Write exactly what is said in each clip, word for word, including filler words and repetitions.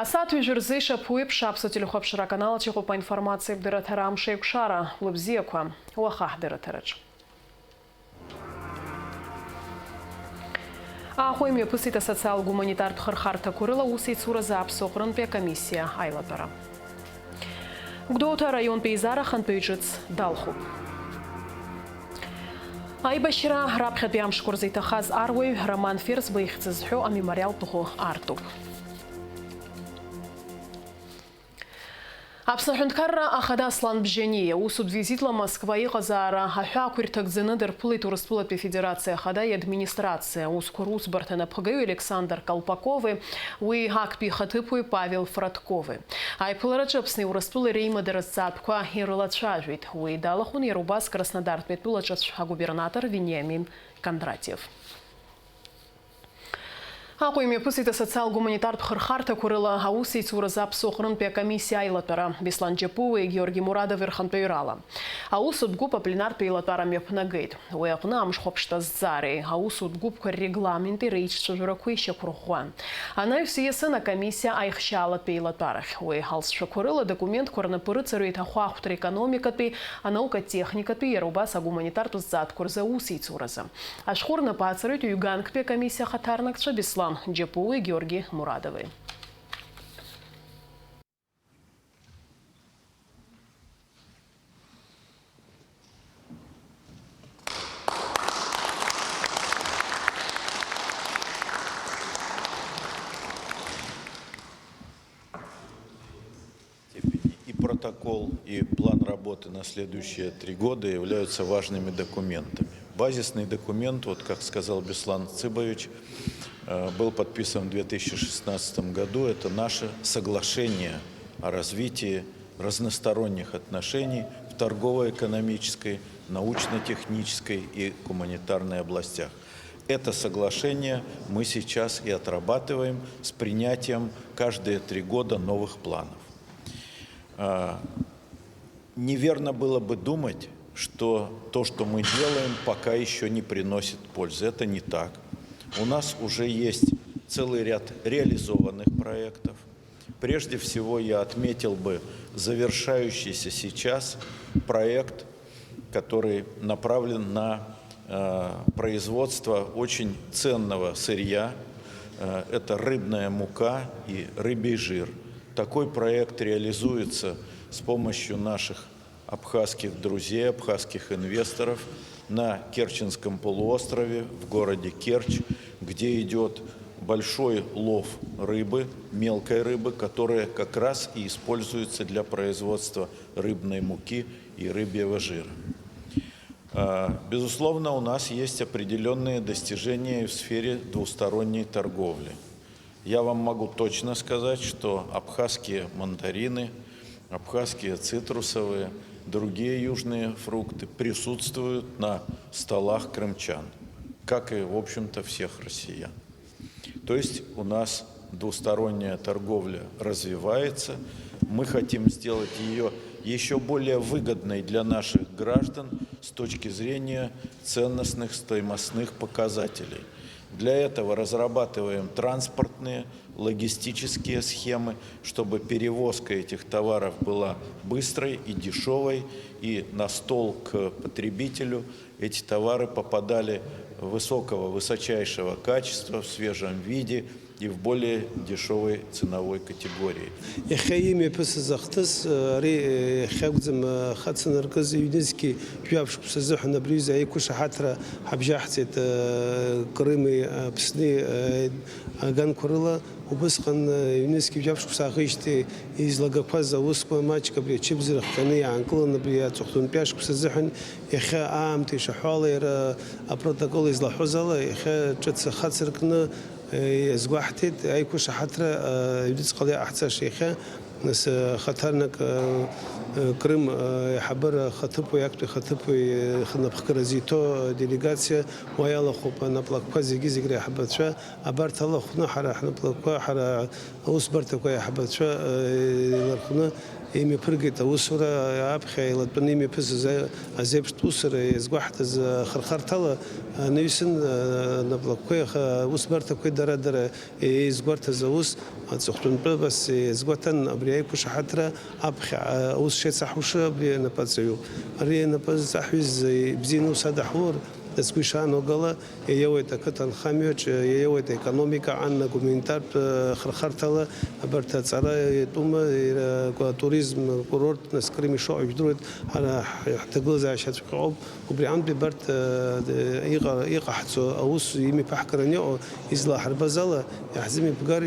Асааҭ ҩажәа рзы ишаԥу еиԥш, Аԥсуа телехәаԥшра аканал аҿы иҟоуп аинформациатә дырраҭара Амш еиқәшара. Лыбзиақәа, уаха ҳдырраҭараҿ. Аҟәа имҩаԥысит асоциал-гуманитартә хырхарҭақәа рыла аусеицуразы Аԥсуа Аҟрынтәи акомиссиа аилатәара. Гәдоуҭа араионтә еизара ахантәаҩ ҿыц далхуп. Аибашьра раԥхьатәи амшқәа рзы иҭахаз аруаҩ Роман Ферсба ихьӡ зҳәо амемориалтә ӷәы аартуп. Аԥсны Аҳәынҭқарра Ахада Аслан Бжьаниа усутә визитла Москва иҟазаара аҳәаақәа ирҭагӡаны дырԥылеит Урыстәылатәи Афедерациа Ахада иадминистрациа аусқәа русбарҭа напхгаҩ Александр Колпакови уи актәи ихаҭыԥуаҩ Павел Фродкови. Аиԥылараҿы Аԥсни Урыстәылеи реимадара зҵаатәқәа ирылацәажәеит. Уи далахәын иара убас Краснодартәи атәылаҿацә агубернатор Вениамин Кондратиев. Аҟәа имҩаԥысит асоциал-гуманитартә хырхарҭақәа рыла аусеицуразы Аԥсуа Аҟрынтәи акомиссиа аилатәара, Беслан Џьапуи Георги Мурадови рхантәаҩрала. Аусутә гәыԥ апленартә еилатәара мҩаԥнагеит. Уи аҟны амшхәаԥшҭа азҵаареи аусутә гәыԥқәа ррегламенти реиҿцәажәарақәеи шьақәырӷәӷәан. Анаҩс ииасын акомиссиа аихшьаалатә еилатәарахь. Уи алҵшәақәа рыла адокументқәа рнапы рыҵарҩит ахәаахәҭра економикатәи, анаукатә техникатәи, иара убас агуманитартә зҵаатәқәа рзы аусеицуразы. Ашәҟәы рнапы аҵарҩит ҩганктәи акомиссиа ахаҭарнакцәа Беслан Џьапуи Георги Мурадови. Степени. И протокол, и план работы на следующие три года являются важными документами. Базисный документ, вот как сказал Беслан Цыбович, э, был подписан в две тысячи шестнадцатом году. Это наше соглашение о развитии разносторонних отношений в торгово-экономической, научно-технической и гуманитарной областях. Это соглашение мы сейчас и отрабатываем с принятием каждые три года новых планов. А, неверно было бы думать, что то, что мы делаем, пока еще не приносит пользы. Это не так. У нас уже есть целый ряд реализованных проектов. Прежде всего, я отметил бы завершающийся сейчас проект, который направлен на, э, производство очень ценного сырья. Э, это рыбная мука и рыбий жир. Такой проект реализуется с помощью наших абхазских друзей, абхазских инвесторов на Керченском полуострове, в городе Керчь, где идет большой лов рыбы, мелкой рыбы, которая как раз и используется для производства рыбной муки и рыбьего жира. А, безусловно, у нас есть определённые достижения и в сфере двусторонней торговли. Я вам могу точно сказать, что абхазские мандарины, абхазские цитрусовые, другие южные фрукты присутствуют на столах крымчан, как и, в общем-то, всех россиян. То есть у нас двусторонняя торговля развивается. Мы хотим сделать её ещё более выгодной для наших граждан с точки зрения ценностных, стоимостных показателей. Для этого разрабатываем транспортные, логистические схемы, чтобы перевозка этих товаров была быстрой и дешёвой, и на стол к потребителю эти товары попадали высокого, высочайшего качества, в свежем виде и в более дешёвой ценовой категории. Иахьа имҩаԥысыз ахҭыс, э, ари, э, иахьакәӡам, э, хацанаркыз ҩнызқьи жәаф шықәса азыҳәан абри аҩыза аиқәышаҳаҭра ҳабжьаҳҵеит, э, Крыми, Аԥсни, э, аганқәа рыла. Убысҟан, э, ҩнызқьи жәаф шықәса аахижьҭеи излагақәаз аусқәа маҷк абри ачыбзара хҟьаны иаанкылан, абри аҵыхәтәантәи ашықәс азыҳәан, иахьа аамҭа ишаҳәо ала, иара апротокол излаҳәоз ала, иахьа ҿыц ахацыркны, э, иазгәаҳҭеит, аиқәышаҳаҭра, э, аҩныҵҟала иҟаҳҵаша иахьа Нас, э, хаҭарнак, э, э, Крым, э, аиҳабыра ахаҭыԥуаҩ, актәи ахаҭыԥуаҩ, э, напхгара зиҭо делегациа уа иалахәуп, анаплакқәа зегьы-зегь реиҳабацәа абарҭ алахәны ҳара ҳнаплакқәа, ҳара аусбарҭақәа аиҳабацәа, э, еилархәны имҩаԥыргеит аусура, аԥхьа еилатәаны имҩаԥысыз а-, азеиԥштә усура иазгәаҳҭаз ахырхарҭала, э, анаҩсан, э, анаплакқәеи аха-, аусбарҭақәеи дара-дара еизгәарҭаз аус аҵыхәтәантәы абас иазгәаҭан, абри аиқәшаҳаҭра аԥхьа аус шеицаҳуша абри анапаҵаҩуп. Ари анапаҵаҩыс ибзианы аус адаҳулар, сгәы ишаанагала, иаиауеит ақыҭа анхамҩаҿы, иаиауеит аекономика, ан агуманитартә, э, хырхарҭала, абарҭ аҵара иатәума, ира-, атуризм, акурорт, нас Крым ишоуҳәа жәдыруеит, ҳара ҳ-, ҳҭагылазаашьа ацәҟьа ауп. Убри аҟынтәи абарҭ, э, иҟа-, иҟаҳҵо аус имҩаԥаҳгараны иҟоу излаҳарбаз ала, иаҳзымҩаԥгар,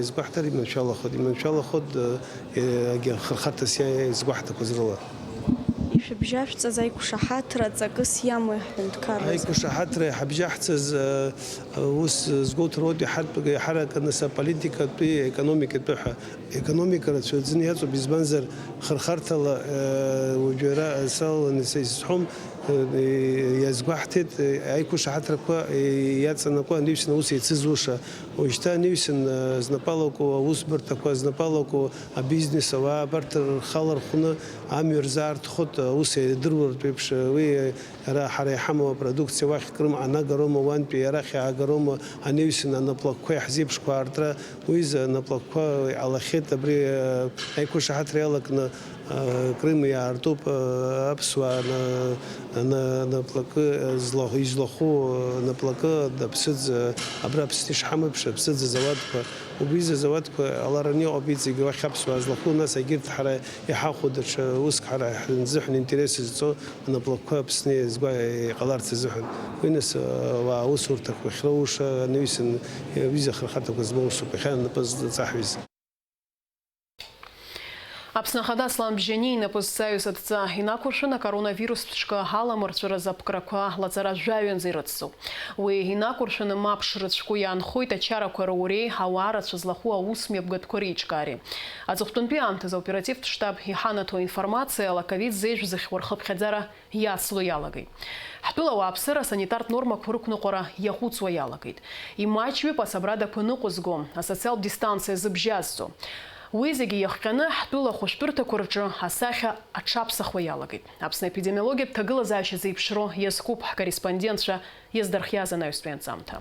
изгәаҳҭар иманшәалахоит, иманшәалахоит, э, э, агьахырхарҭас иа-, изгәаҳҭақәаз рыла. Ишәыбжьашәҵаз аиқәшаҳаҭра ҵакыс иамои ҳҳәынҭқарразы? Аиқәшаҳаҭра иҳабжьаҳҵаз, э, ус згәоуҭароуп, иҳартә-, иаҳараканы са политикатәи, економикатәи ҳәа. Економика рацәаӡаны иаҵоуп, избанзар, хырхарҭала, э, уажәы ара салаланы са исызҳәом, э, иазгәаҳҭеит, э, аиқәшаҳаҭрақәа, э, иаҵанакуа анаҩсан аус еицызуша. Уажәшьҭа анаҩсан, э, знапалаку аусбарҭақәа, знапалаку абизнес ауаа абарҭ рхала рхәны амҩа рзаарҭхоит, аус еидыруартә еиԥш, уи, э, Ара ҳара иҳамоу апродукциа уахь Крым анагароума, уантәи арахь иаагароума, анаҩсан анаплакқәа иаҳзеиԥшқәа аартра, уи изы анаплакқәа иҟалахьеит, абри, э, аиқәшаҳаҭра иалакны, э, Крым иаартуп, э, аԥсуаа на-, на-, наплакы, э, злаху-, излаху, э, наплакы, аԥсыӡ, э, абра Аԥсны ишҳамоу еиԥш, аԥсыӡ азауадқәа, убри изы азауадқәа алараны иҟоуп иҵегь уахь аԥсуаа злаху, нас егьырҭ ҳара иҳахәо даҽа уск ҳара ҳзыҳәан интерес зҵо, Анаплакқәа Аԥсны иазгәа-, иҟаларц азыҳәан. Уи нас, ауаа аусурҭақәа ахьроуша, анаҩсан, ҩыза ахырхарҭақәа змоу усуп, иахьа напы зҵаҳәиз. Аԥсны Ахада Аслан Бжьани инапы зҵаҩыз адҵа инақәыршәаны, акоронавирустә ҿкы аламырҵәаразы аԥкрақәа лаҵара жәаҩанӡа ирыцҵоуп. Уи инақәыршәаны мап шрыцәку иаанхоит ачарақәа роуреи ауаа рацәа злахәу аус мҩаԥгатәқәа реиҿкаареи. Аҵыхәтәантәи аамҭазы аоперативтә штаб иҳанаҭо аинформациала, ковид зеижә зыхьуа рхыԥхьаӡара иацло иалагеит. Ҳтәыла ауааԥсыра асанитартә нормақәа рықәныҟәара иаҟәыҵуа иалагеит. Имаҷҩуп асабрадақәа ныҟәызго, асоциалтә дистанциа зыбжьазҵо. Уи зегьы иахҟьаны, ҳтәыла ахәышәтәырҭақәа рҿы асахьа аҽаԥсахуа иалагеит. Аԥсны аепидемиологиатә ҭагылазаашьа зеиԥшроу иазкуп ҳкорреспондентцәа иаздырхиаз анаҩстәи анҵамҭа.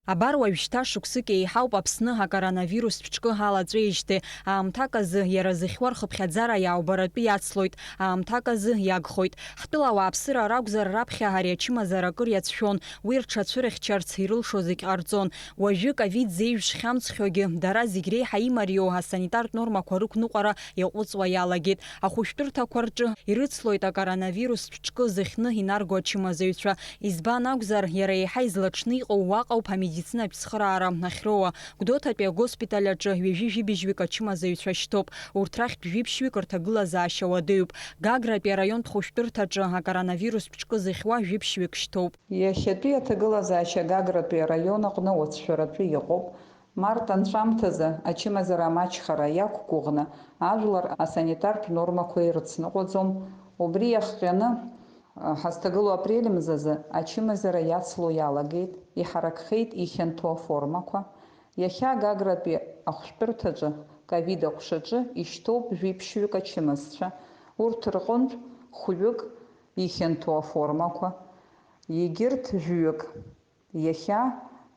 Абар уажәшьҭа шықәсык еиҳауп Аԥсны акоронавирустә ҿкы алаҵәеижьҭеи, аамҭак азы иара зыхьуа рхыԥхьаӡара иаубаратәы иацлоит, аамҭак азы иагхоит. Ҳтәыла ауааԥсыра ракәзар, раԥхьа ари ачымазара акыр иацәшәон, уи рҽацәырыхьчарц ирылшо зегь ҟарҵон. Уажәы ковид зеижә шхьамҵхьоугьы, дара зегь реиҳа имариоу асанитартә нормақәа рықәныҟәара иаҟәыҵуа иалагеит. Ахәышәтәырҭақәа рҿы ирыцлоит акоронавирустә ҿкы зыхьны инарго ачымазаҩцәа. Избан акәзар, иара еиҳа излаҽны иҟоу уаҟа ауп амедицинатә цхыраара ахьроуа. Гәдоуҭатәи агоспиталь аҿы ҩажәи жәибжьҩык ачымазаҩцәа шьҭоуп. Урҭ рахьтә жәиԥшьҩык рҭагылазаашьа уадаҩуп. Гагратәи араионтә хәышәтәырҭаҿы акоронавирустә ҿкы зыхьуа жәиԥшьҩык шьҭоуп. Иахьатәи аҭагылазаашьа Гагратәи араион аҟны уацәшәаратәы иҟоуп. Март анҵәамҭазы ачымазара амаҷхара иақәгәыӷны ажәлар асанитартә нормақәа ирыцныҟәаӡом. Убри иахҟьаны, ҳазҭагылоу апрель мзазы ачымазара иацло иалагеит, иҳаракхеит ихьанҭоу аформақәа. Иахьа Гагратәи ахәшәтәырҭаҿы ковид аҟәшаҿы ишьҭоуп жәиԥшьҩык ачымазцәа, урҭ рҟынтә хәҩык ихьанҭоу аформақәа, егьырҭ жәҩык иахьа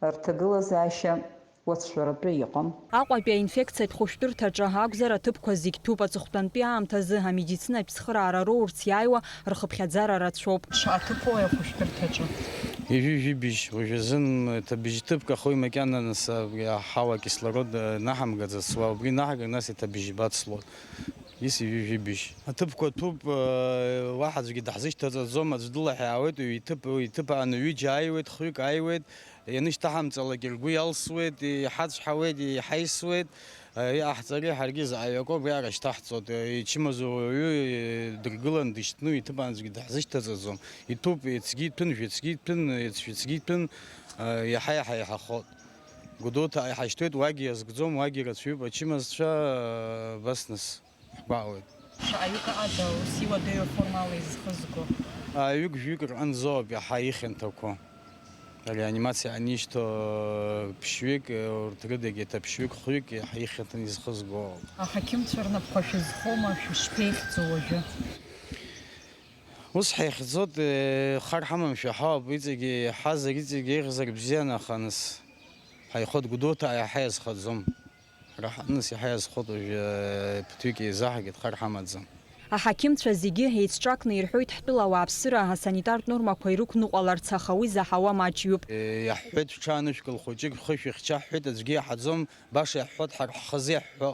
рҭагылазаашьа уацәшәаратәы иҟам. Аҟәатәи аинфекциатә хәышәтәырҭаҿы акәзар, аҭыԥқәа зегь ҭәуп. Аҵыхәтәантәи аамҭазы амедицинатә цхыраара роурц иааиуа рхыԥхьаӡара рацәоуп. Шаҭыԥуи ахәышәтәырҭаҿы? Ижәижәибжь, уажәазын ҭабыжь ҭыԥк ахои макьана нас, аҳауа акислород, э, наҳамгаӡац, уа убри наҳгар, нас иҭабыжьбацло. Ис ижәижәибжь. Аҭыԥқәа ҭәуп, э, уаҳа аӡәгьы даҳзышьҭаҵаӡом, аӡә дылаҳәаауеит, уи иҭыԥ, уи иҭыԥ ааны ҩыџьа ааиуеит, хҩык ааиуеит, ианышьҭаҳамҵалак ргәы иалсуеит, иҳацәҳауеит, иҳаисуеит, э, иҟаҳҵари ҳаргьы заҟаҩ акоуп, уи ара шьҭаҳҵоит, э, ичымазу ауаҩы, э, дыргылан дышьҭны уи иҭыԥ аанӡагьы даҳзышьҭаҵаӡом. Иҭәуп, ецгьы иҭәын, жәецгьы иҭәын, ецшәецгьы иҭәын, э, иаҳа-иаҳа еиҳахоит. Гәдоуҭа иҳашьҭуеит, уагьы иазкӡом, уагьы рацәаҩуп, ачымазцәа, э, абас нас ҳгәаауеит. Шаҟаҩык ада ус иуадаҩу аформала изхызго? Ааҩык-жәҩык рҟынӡоуп иаҳа ихьанҭақәоу. Ареанимациа анишьҭо, э, ԥшьҩык, э, урҭ рыдагьы ҭаԥшьҩык, хәҩык иаҳа ихьанҭаны изхызго. Аҳақьымцәа рнапқәа шәызхоума, шәышԥеихьӡо уажәы? Ус ҳаихьӡоит, э, хар ҳамамшәа ҳауп, иҵегьы иаҳазар, иҵегьы еиӷьзар бзиан, аха нас ҳаихоит, Гәдоуҭа иаҳа иазхаӡом. Ҳара ҳаныс иаҳа иазхоит, уажәы, э, ԥыҭҩык еизаҳагеит, хар ҳамаӡам. Аҳақьымцәа зегьы еицҿакны ирҳәоит ҳтәыла ауааԥсыра асанитартә нормақәа ирықәныҟәаларц, аха уи заҳауа маҷҩуп. Э, иаҳҳәеит, шәҽаанышәкыл хәыҷык, шәхы шәыхьча ҳҳәеит, аӡәгьы иаҳаӡом, баша иаҳҳәоит, ҳара ҳхазы иаҳҳәо.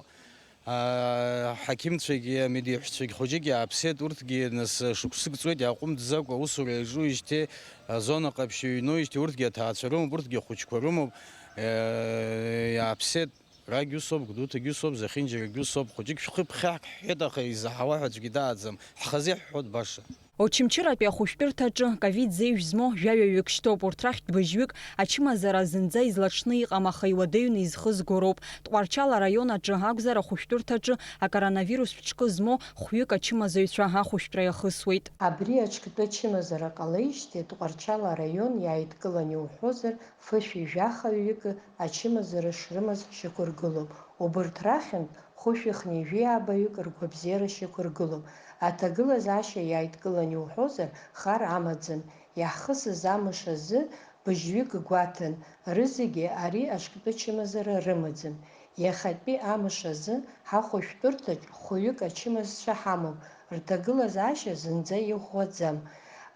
Аҳақьымцәагьы, амедеиҳәшьцәагь хәыҷык иааԥсеит, урҭгьы нас шықәсык ҵуеит иааҟәымҵӡакәа аусура иаҿуижьҭеи, азона ҟаԥшь иҩноижьҭеи, урҭгьы аҭаацәа рымоуп, урҭгьы ахәыҷқәа рымоуп, э, иааԥсеит, Рагь усоуп, Гәдоуҭагь усоуп, Зехьынџьарагь усоуп, хәыҷык шәхы ԥхьак ҳҳәеит, аха изаҳауа ҳәа аӡәгьы дааӡам, ҳхазы иаҳҳәоит баша. Очамчыратәи ахәышәтәырҭаҿы ковид зеижә змоу жәаҩаҩык шьҭоуп, урҭ рахьтә быжьҩык ачымазара зынӡа излаҽны иҟам, аха иуадаҩны изхызго роуп. Тҟәарчал араион аҿы акәзар, ахәышәтәырҭаҿы акоронавирус ҿкы змоу хәҩык ачымазаҩцәа ахәышәтәра иахысуеит. Абри аҿктәы ачымазара ҟалеижьҭеи Тҟәарчал араион иааидкылан иуҳәозар, фышәи жәахаҩык ачымазара шрымаз шьақәыргылоуп. Убырҭ рахьынтә хәышәи хынҩажәи аабаҩык ргәабзиара шьақәыргылоуп. Аҭагылазаашьа иааидкылан иуҳәозар, хар амаӡам. Иаҳхысыз амш азы быжьҩык гәаҭан, рызегьы ари аҿктәы чымазара рымаӡам. Иахьатәи амш азы ҳахәышәтәырҭаҿ хәҩык ачымазцәа ҳамоуп, рҭагылазаашьа зынӡа иӷәӷәаӡам.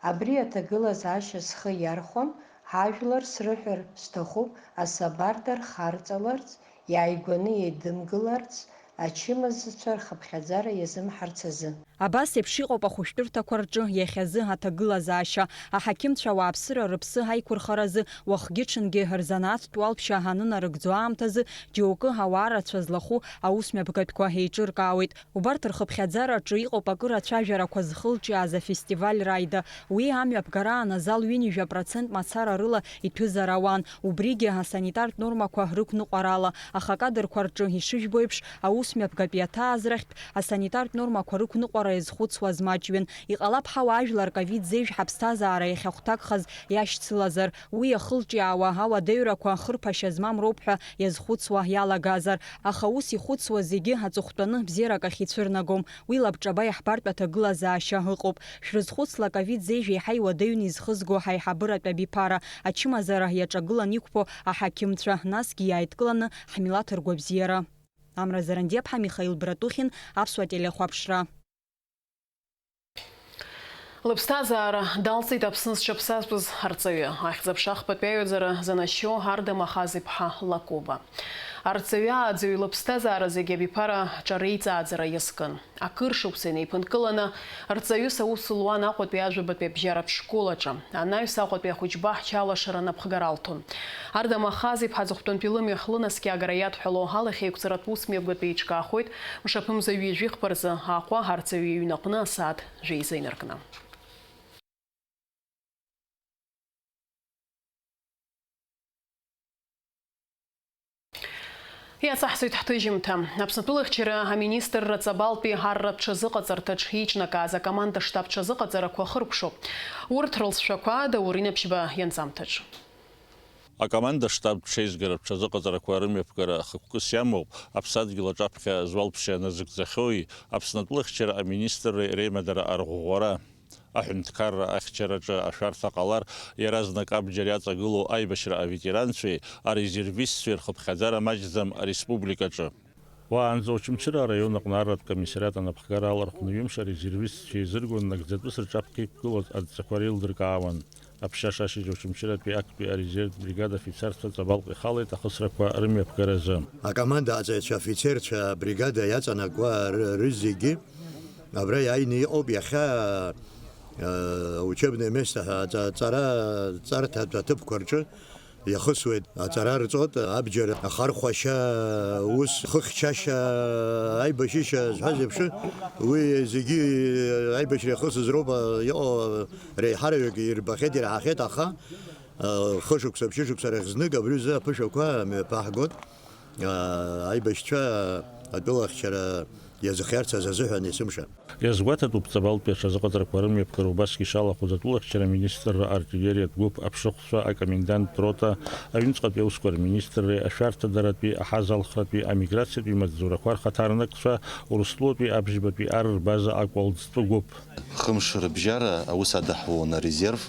Абри аҭагылазаашьа схы иархәон, ҳажәлар срыҳәар сҭахуп, асабарҭа рхарҵаларц, иааигәаны еидымгыларц, ачымазцәа рхыԥхьаӡара иазымҳарц азы. Абас еиԥш иҟоуп ахәышәтәырҭақәа рҿы иахьазы аҭагылазаашьа. Аҳақьымцәа ауааԥсыра рыԥсы аиқәырхаразы уахгьы-ҽынгьы рзанааҭтә уалԥшьа анынарыгӡо аамҭазы џьоукы ауаа рацәа злахәу аусмҩаԥгатәқәа еиҿыркаауеит. Убарҭ рхыԥхьаӡараҿы иҟоуп акыр ацәажәарақәа зхылҿиааз афестиваль Раида. Уи амҩаԥгараан азал ҩынҩажәа процент мацара рыла иҭәызар ауан, убригьы асанитартә нормақәа рықәныҟәарала, аха акадрқәа рҿы ишыжәбо еиԥш, аусмҩаԥгатәи аҭаазрахьтә асанитартә нормақәа рықәныҟәара иазхәыцуаз маҷҩын. Иҟалап ҳауаажәлар ковид зеижә ҳаԥсҭазаара иахьахәҭакхаз иашьцылазар, уи иахылҿиаауа ауадаҩрақәа хырԥашьа змам роуп ҳәа иазхәыцуа иалагазар, аха ус ихәыцуа зегьы аҵыхәтәаны бзиарак ахь ицәырнагом. Уи лабҿаба иаҳбартә аҭагылазаашьа ыҟоуп. Шәрызхәыцла, ковид зеижә еиҳа иуадаҩны изхызго ҳаиҳабыратә абиԥара, ачымазара иаҿагылан иқәԥо аҳақьымцәа, насгьы иааидкыланы ҳмилаҭ ргәабзиара. Амра Зарандиаԥҳа, Михаил Братухин, Аԥсуа телехәаԥшра. Лыԥсҭазаара далҵит Аԥсны зҽаԥсазтәыз арҵаҩы, ахьӡ-аԥша ахԥатәи аҩаӡара занашьо Арда Махаз-иԥҳа Лакоба. Арҵаҩы ааӡаҩ лыԥсҭазаара зегьы абиԥара ҿареиҵааӡара иазкын. Акыр шықәса инеиԥынкыланы, рҵаҩыс аус луан Аҟәатәи ажәабатәи абжьаратә школ аҿы. Анаҩс Аҟәатәи ахәыҷбаҳча алашара анапхгара алҭон. Арда Махаз-иԥҳа аҵыхәтәантәи лымҩахь лынаскьагара иадҳәало алахьеиқәҵаратә усмҩаԥгатә еиҿкаахоит, мшаԥымза ҩажәи хԥа рзы Аҟәа арҵаҩы иҩны аҟны асааҭ жәеиза инаркны. Иацаҳҵоит ҳҭыжьымҭа. Аԥсны атәылахьчара аминистрра Ҵабалтәи арратә ҽазыҟаҵарҭаҿ еиҿнакааз акоманда-штаб ҽазыҟаҵарақәа ахыркәшоуп. Урҭ рылҵшәақәа Даур Инаԥшьба ианҵамҭаҿ. Акоманда-штаб ҽеизгара ҽазыҟаҵарақәа рымҩаԥгара хықәкыс иамоуп, аԥсадгьыл аҿаԥхьа зуалԥшьа назыгӡахьоуи, Аԥсны атәылахьчара аминистрреи реимадара арӷәӷәара. Аҳәынҭқарра ахьчараҿы ашәарҭа ҟалар, иаразнак абџьар иаҵагылоу аибашьра аветеранцәеи арезервистцәеи рхыԥхьаӡара маҷӡам ареспубликаҿы. Уаанӡа Очамчыра араион аҟны арратә комиссариат анапхгара алархәны ҩымш арезервистцәа еизыргон, нагӡатәыс рҿаԥхьа иқәгылаз адҵақәа реилдыркаауан. Аԥша Шашиӡе Очамчыратәи актәи арезервтә бригада афицарцәа Ҵабалҟа ихалеит ахысрақәа рымҩаԥгаразы. Акоманда аҵаҩцәа, афицерцәа, абригада иаҵанакуа ры-, рызегьы абра иааины иҟоуп иахьа, э, учебное место ҳәа аҵа-, аҵара, ҵарҭатә аҭыԥқәа рҿы иахысуеит. Аҵара рҵоит, абџьар ахархәашьа, ус хыхьчашьа, аибашьышьа зҳәаз еиԥш, уи зегьы аибашьра иахысыз роуп, иҟоу реиҳараҩык ирбахьеит, ираҳахьеит, аха Хышықәса, ԥшьышықәса рахь знык абри азы аԥышәақәа мҩаԥаҳгоит. Аибашьцәа атәылахьчара иазыхиарц азы азыҳәан есымша. Иазгәаҭатәуп Ҵабалтәи аҽазыҟаҵарақәа рымҩаԥгара убасгьы ишалахәыз атәылахьчара аминистрра артиллериатә гәыԥ, аԥшыхәцәа, акоменданттә рота, аҩныҵҟатәи аусқәа рминистрреи, ашәарҭадаратәи, аҳазалхратәи, амиграциатәи маҵзурақәа рхаҭарнакцәа, Урыстәылатәи абжьбатәи ар рбаза акәалӡтәы гәыԥ. Хымш рыбжьара аус адаҳулон арезерв,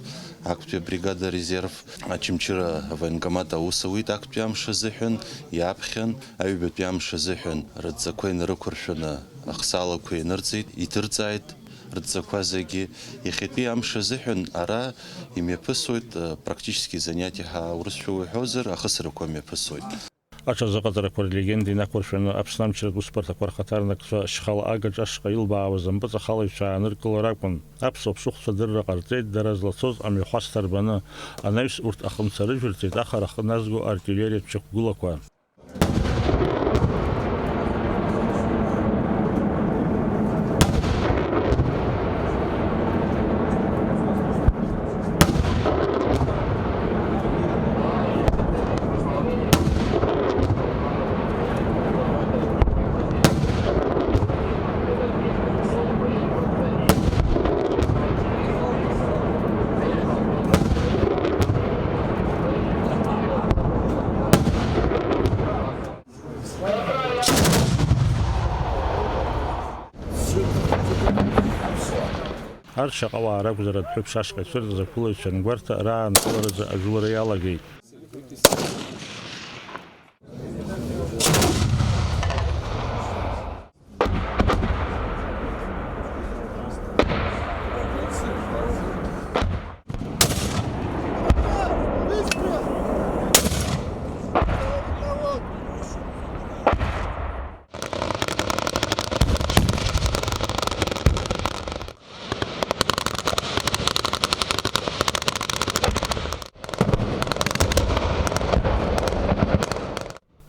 актәи абригада арезерв, Очамчыра авоенкомат аус ауит актәи амш азыҳәан, иаԥхьан, аҩбатәи амш азыҳәан рыдҵақәа инарықәыршәаны ахсаалақәа инырҵеит, иҭырҵааит рыдҵақәа зегьы. Иахьатәи амш азыҳәан ара имҩаԥысуеит, э, практически занятие ҳәа аурысшәа уҳәозар, ахысрақәа мҩаԥысуеит. Аҽазыҟаҵарақәа рлегенда инақәыршәаны Аԥсны амчратә усбарҭақәа рхаҭарнакцәа Шьхала Агаҿа ашҟа илбаауаз ампыҵахалаҩцәа ааныркылар акәын. Аԥсуа ԥшыхәцәа адырра ҟарҵеит дара злацоз амҩахәасҭа рбаны, анаҩс урҭ ахымца рыжәырҵеит ахара ахы назго артиллериатә шьақәгылақәа. Ар шаҟа уаа ракәзар, адәҳәыԥш ашҟа ицәырҵыз ақәылаҩцәа ангәарҭа раанкыларазы ажәылара иалагеит.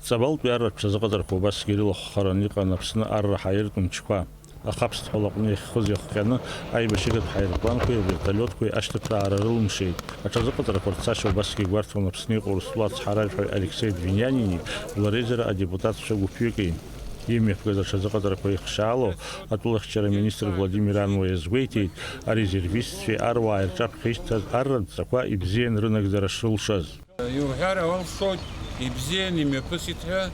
Ҵабалтәи арратә ҽазыҟаҵарақәа убасгьы ирылахәхаран иҟан Аԥсны арра ҳаиртә мчқәа. Ахаԥсҭҳәа лаҟәны иахьхыз иахҟьаны, аибашьыгатә ҳаирпланқәеи авертолиотқәеи ашьҭыԥраара рылымшеит. Аҽазыҟаҵарақәа рцашьа убасгьы игәарҭон Аԥсны иҟоу Урыстәыла ацҳаражәҳәаҩ Алексеи Двинянини лареизара адепутатцәа гәыԥҩыки. Имҩаԥгаз аҽазыҟаҵарақәа ихшьаало, атәылахьчара аминистр Владимир Ануа иазгәеиҭеит, арезервистцәеи аруааи рҿаԥхьа ишьҭаз арратә ҵақәа ибзиан рынагӡара шрылшаз. Иуҳәар алшоит, ибзиан имҩаԥысит ҳәа,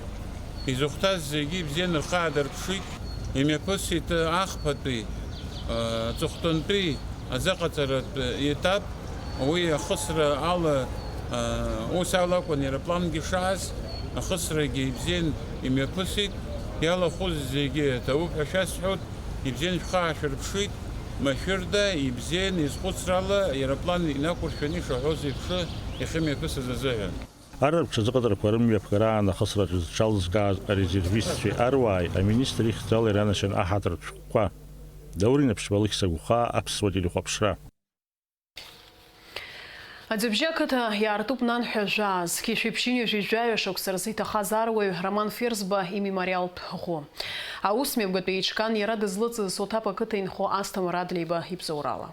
изыхәҭаз зегьы ибзиан рхы аадырԥшит, имҩаԥысит ахԥатәи, аҵыхәтәантәи азыҟаҵаратә етап, уи ахысра ала, ус ала акәын аероплангьы шааз, ахысрагьы ибзиан имҩаԥысит, иалахәыз зегьы ҭабуп ҳәа шәасҳәоит, ибзиан шәхы аашәырԥшит, машәырда, ибзиан, изхәыцрала аероплан инақәыршәаны ишаҳәоз еиԥш иахьымҩаԥысыз азыҳәан. Арратә ҽазыҟаҵарақәа рымҩаԥгара аан ахысраҿы зҽалызкааз арезервистцәеи аруааи аминистр ихьӡала иранашьан аҳаҭыртә шәҟәқәа. Даур Инаԥшьба, Алықьса Гәхаа, Аԥсуа телехәаԥшра. Аӡҩыбжьа ақыҭа иаартуп нанҳәа жәаа, зқьи жәшәи ԥшьынҩажәи жәаҩа шықәса рзы иҭахаз аруаҩ Роман Ферзба имемориалтә ӷәы. Аусмҩаԥгатә еиҿкаан иара дызлыҵыз Соҭаԥ ақыҭа инхо Асҭамыр Адлеиба ибзоурала.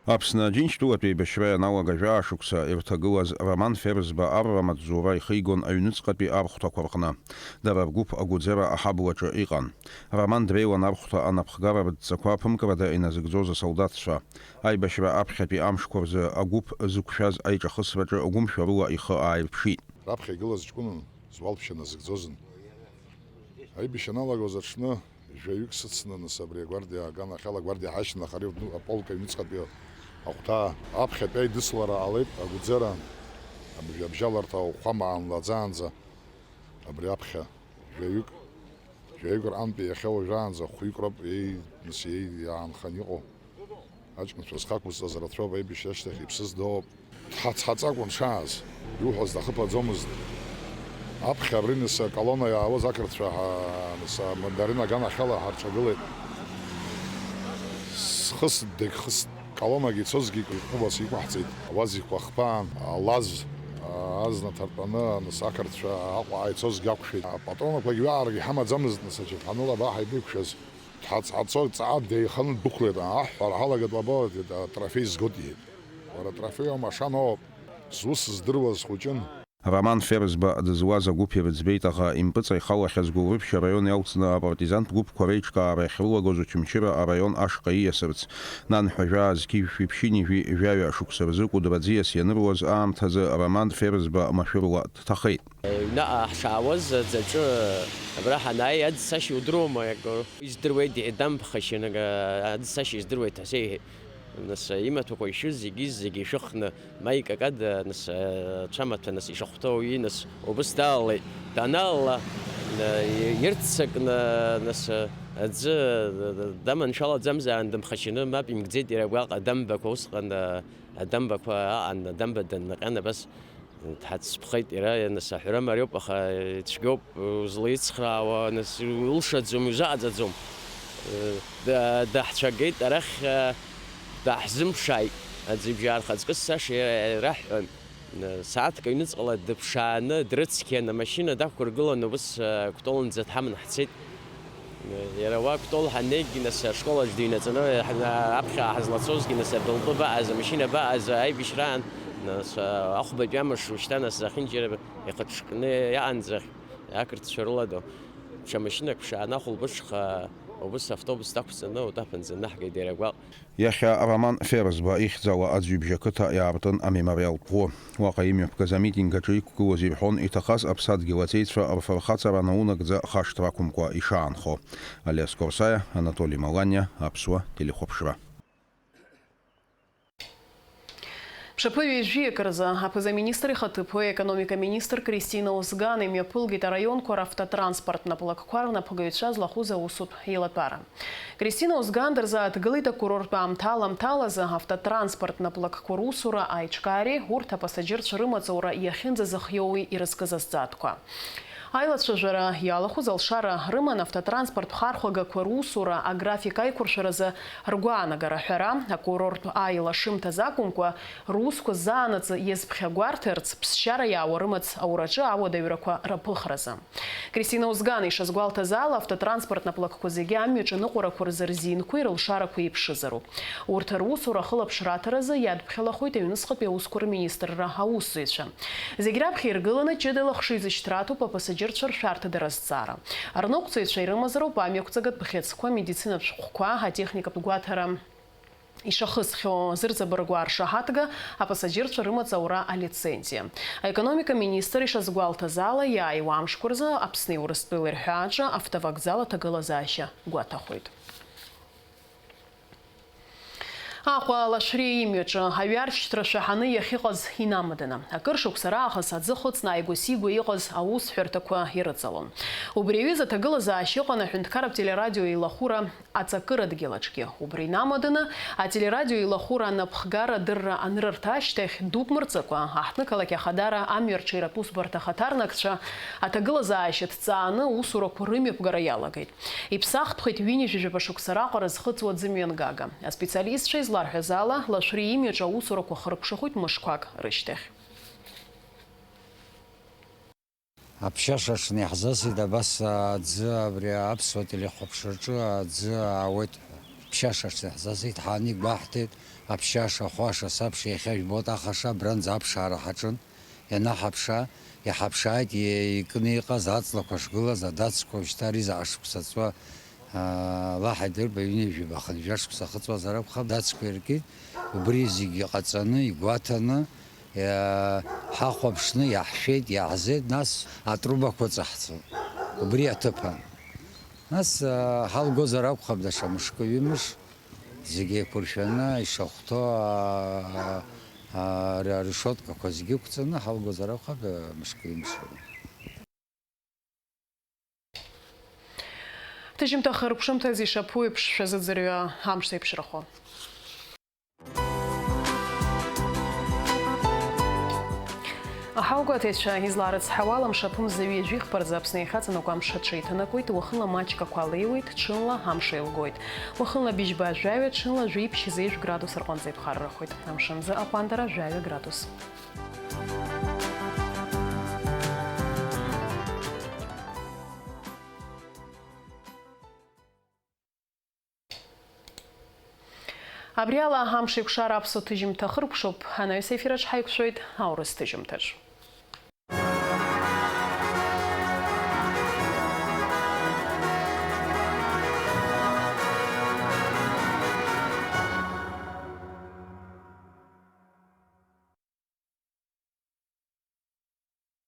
Аԥсны Аџьынџьтәылатә еибашьра ианалага жәаа шықәса ирҭагылаз Роман Ферзба арра маҵзура ихигон аҩныҵҟатәи архәҭақәа рҟны. Дара ргәыԥ Агәыӡера аҳаблаҿы иҟан. Роман дреиуан архәҭа анапхгара рыдҵақәа ԥымкрада иназыгӡоз асолдаҭцәа. Аибашьра аԥхьатәи амшқәа рзы агәыԥ зықәшәаз аиҿахысраҿы гәымшәарыла ихы ааирԥшит. Раԥхьа игылаз ҷкәынын, зуалԥшьа назыгӡозын. Аибашьра аналагоз аҽны, жәаҩык сыцны, нас, абри агвардиа аганахьала агвардиа ҳашьҭнахыр, аполк аҩныҵҟатәи ахәҭа аԥхьатәи аидыслара ҟалеит, Агәӡера абжьаларҭа ахәхәа маан лаӡаанӡа, абри аԥхьа жәаҩык, жәаҩык рҟынтәи иахьа уажәраанӡа хәҩык роуп еи-, нас, еи-, иаанхан иҟоу. Аҷкәынцәа зхы ақәызҵаз рацәоуп, аибашьра ашьҭахь иԥсыз дооуп. Дҳацҳаҵакәын дшааз, иуҳәаз дахыԥаӡомызт. Аԥхьа абри нас аколонна иаауаз ақырҭцәа ҳа-, нас амандарин аганахьала ҳарҿагылеит. Схыст, дегьхыст, колоннагьы ицозгьы ҟәыбаса иқәаҳҵеит. УАЗ-қәа хԥаан, алаз, азна ҭартәаны, нас ақырҭцәа Аҟәа ицозгьы ақәшәеит. Апатронақәагьы ҩаарак иҳамаӡамызт, нас аџьаԥҳаныла абаа ҳаибеиқәшәаз. Дҳацҳаҵо дҵаа деиханы ддәықәлеит, аҳ, ҳәа рҳалагатәуп абоуеит, атрофеи згоит, иҳәеит. Уара атрофеи аума, ашана ауп. Сус здыруаз хәыҷын. Роман Ферзба дызуаз агәыԥ ирыӡбеит, аха импыҵа ихалахьаз Гәылрыԥшь араион иалҵны апартизантә гәыԥқәа реиҿкаара иахьрылагоз Очамчыра араион ашҟа ииасырц. Нанҳәа жәаа зқьи жәшәи ԥшьынҩажәи жәаҩа шықәса рзы Кәыдры аӡиас ианыруаз аамҭазы Роман Ферзба машәыруа дҭахеит. Аҩныҟа ҳшаауаз аӡаҿы абра ҳанааи, аӡсашьа удыруама, иаку? Издыруеит, иҳәеит, дамԥхашьан, ага, аӡсашьа издыруеит ҳәа сеиҳәеит. Нас имаҭәақәа ишьыз зегьы, зегьы ишәыхны, ма икакада, нас, ацәамаҭәа, нас ишахәҭоу уи, нас убыс далалеит. Даналала, ирццакны, нас, аӡы даманшәалаӡамзаан дымхашьаны, мап имкӡеит иара гәаҟ адамбақәа усҟан, адамбақәа аҟан, адамба даннаҟьан абас. Дҳацәԥхеит иара, нас аҳәара мариоуп, аха ицәгьоуп, узлаицхраауа, нас улшаӡом, узаҟаҵаӡом. Да-, даҳцәагеит арахь, даҳзымԥшааит. Аӡҩыбжьаа рхаҵкы сцаша раҳҳәан, сааҭк аҩныҵҟала дыԥшааны, дрыцқьан, амашьына дақәыргыланы, убыс Кәтолынӡа дҳаман ҳцеит. Иара уа Кәтол ҳаннеигь, нас, ашкол аҿы дыҩнаҵаны, ҳна-, аԥхьа ҳазлацозгьы, нас, абылтәы баҟаз, амашьына баҟаз, аибашьраан, нас, ахәбатәи амш ушьҭа, нас, зехьынџьара ихыҽҽкны иаанӡа ақырҭцәа рыладо. Ҽа машьынак ԥшааны ахәылбыҽха убыс автобус дақәҵаны Утаԥанӡа днаҳгеит иара гәаҟ. Иахьа Роман Ферзба ихьӡала Аӡҩыбжь ақыҭа иаартын амемориалтә ӷәы. Уаҟа имҩаԥгаз амитинг аҿы иқәгылоз ирҳәон иҭахаз аԥсадгьыл аҵеицәа рфырхаҵара наунагӡа хашҭра ақәымкәа ишаанхо. Алиас Корсаиа, Анатоли Маланиа, Аԥсуа телехәаԥшра. Мшаԥы ҩажәиак рзы аԥыза-министр ихаҭыԥуаҩ, аекономика министр Кристина Озган имҩаԥылгеит араионқәа равтотранспорттә наплакқәа рнапхгаҩцәа злахәыз аусутә еилатәара. Кристина Озган дырзааҭгылеит акурорттә аамҭа аламҭалазы автотранспорттә наплакқәа русура аиҿкаареи урҭ апасаџьырцәа рымаҵ аура иахьынӡазыхиоуи ирызкыз азҵаатәқәа. Аилацәажәара иалахәыз алшара рыман автотранспорттә хархәагақәа русура аграфик аиқәыршәаразы ргәаанагара аҳәара, акурорттә ааила шымҭаз акәымкәа, русқәа заанаҵы иазԥхьагәарҭарц ԥсшьара иаауа рымаҵ аураҿы ауадаҩрақәа раԥыхразы. Кристина Озган ишазгәалҭаз ала, автотранспорттә наплакқәа зегьы амҩаҿы аныҟәарақәа рзы рзинқәеи рылшарақәеи еиԥшызароуп. Урҭ русура ахылаԥшра аҭаразы иадԥхьалахоит аҩнуҵҟатәи аусқәа рминистрра аусзуҩцәа. Зегь раԥхьа иргыланы ҷыдала хшыҩзышьҭра аҭоуп апасаџьырцәа ршәарҭадара азҵаара. Арныҟәцаҩцәа ирымазароуп амҩақәҵагатә бӷьыцқәа, амедицинатә шәҟәқәа, атехникатә гәаҭара. Ишахысхьоу зырҵабыргуа аршаҳаҭга, апасаџьырцәа рымаҵ аура алицензиа. Аекономика министр ишазгәалҭаз ала, иааиуа амшқәа рзы Аԥсни Урыстәылеи рҳәааҿы автовокзал аҭагылазаашьа гәаҭахоит. Аҟәа Лашәриа имҩаҿы аҩаршьҭра шәаҳаны иахьыҟаз инамаданы, акыр шықәса раахыс аӡы хыҵны ааигәа-сигәа иҟаз аусҳәарҭақәа ирыҵалон. Убри аҩыза аҭагылазаашьа ыҟан аҳәынҭқарратә телерадио еилахәыра аҵакыра дгьыл аҿгьы. Убри инамаданы, ателерадио еилахәыра анапхгара адырра анрырҭа ашьҭахь, дук мырҵыкәа, аҳҭнықалақь ахадара амҩа рҽеиратә усбарҭа ахаҭарнакцәа аҭагылазаашьа ҭҵааны аусурақәа рымҩаԥгара иалагеит. Иԥсахтәхеит ҩынҩажәи жәаба шықәса раҟара зхыҵуа аӡымҩангага. Аспециалистцәа изларҳәаз ала, Лашәриа имҩаҿы аусурақәа хыркәшахоит мышқәак рышьҭахь. Аԥшьаша аҽны иаҳзасит абас аӡы, абри аԥсуа телехәаԥшраҿы аӡы аауеит ҳәа. Аԥшьаша аҽны иаҳзасит, ҳаанигәаҳҭеит, аԥшьаша, ахәаша, саԥшьа, иахьа жәбоит ахаша, абранӡа аԥшаара ҳаҿын. Ианаҳаԥша, иҳаԥшааит, икны иҟаз аҵлақәа шгылаз адацқәа, уажәшьҭа ари заҟа шықәса ҵуа, аа, Аллаҳ идырп, ҩынҩажәи жәаба хынҩажәа шықәса ахыҵуазар акәхап, адацқәа иркит, убри зегьы ҟаҵаны, игәаҭаны, иа-, ҳахәаԥшны иаҳшәеит, иаҳзеит, нас атрубақәа ыҵаҳҵон убри аҭыԥан. Нас, аа, ҳалгозар акәхап даҽа мышкы, ҩымш, зегьы еиқәыршәаны, ишахәҭоу, аа, аа, ара-, арешеткақәа зегьы ықәҵаны ҳалгозар акәхап, мышкы, ҩымш. Ҭыжьымҭа хыркәшамҭаз ишаԥу еиԥш шәазыӡырҩы амш зеиԥшрахо. Аҳауагәаҭаҩцәа излаарыцҳауала, мшаԥымза ҩажәи хԥа рзы Аԥсны иахьаҵанакуа амш аҽеиҭанакуеит, уахынла маҷк ақәа леиуеит, ҽынла амш еилгоит. Уахынла быжьба жәаҩа, ҽынла жәиԥшь зежә градус рҟынӡа иԥхаррахоит. Амшынзы аҟәандара жәаҩа градус. Абри ала Амшеикәшара аԥсуа ҭыжьымҭа хыркәшоуп, анаҩс аефираҿ ҳаиқәшәоит аурыс ҭыжьымҭаҿ.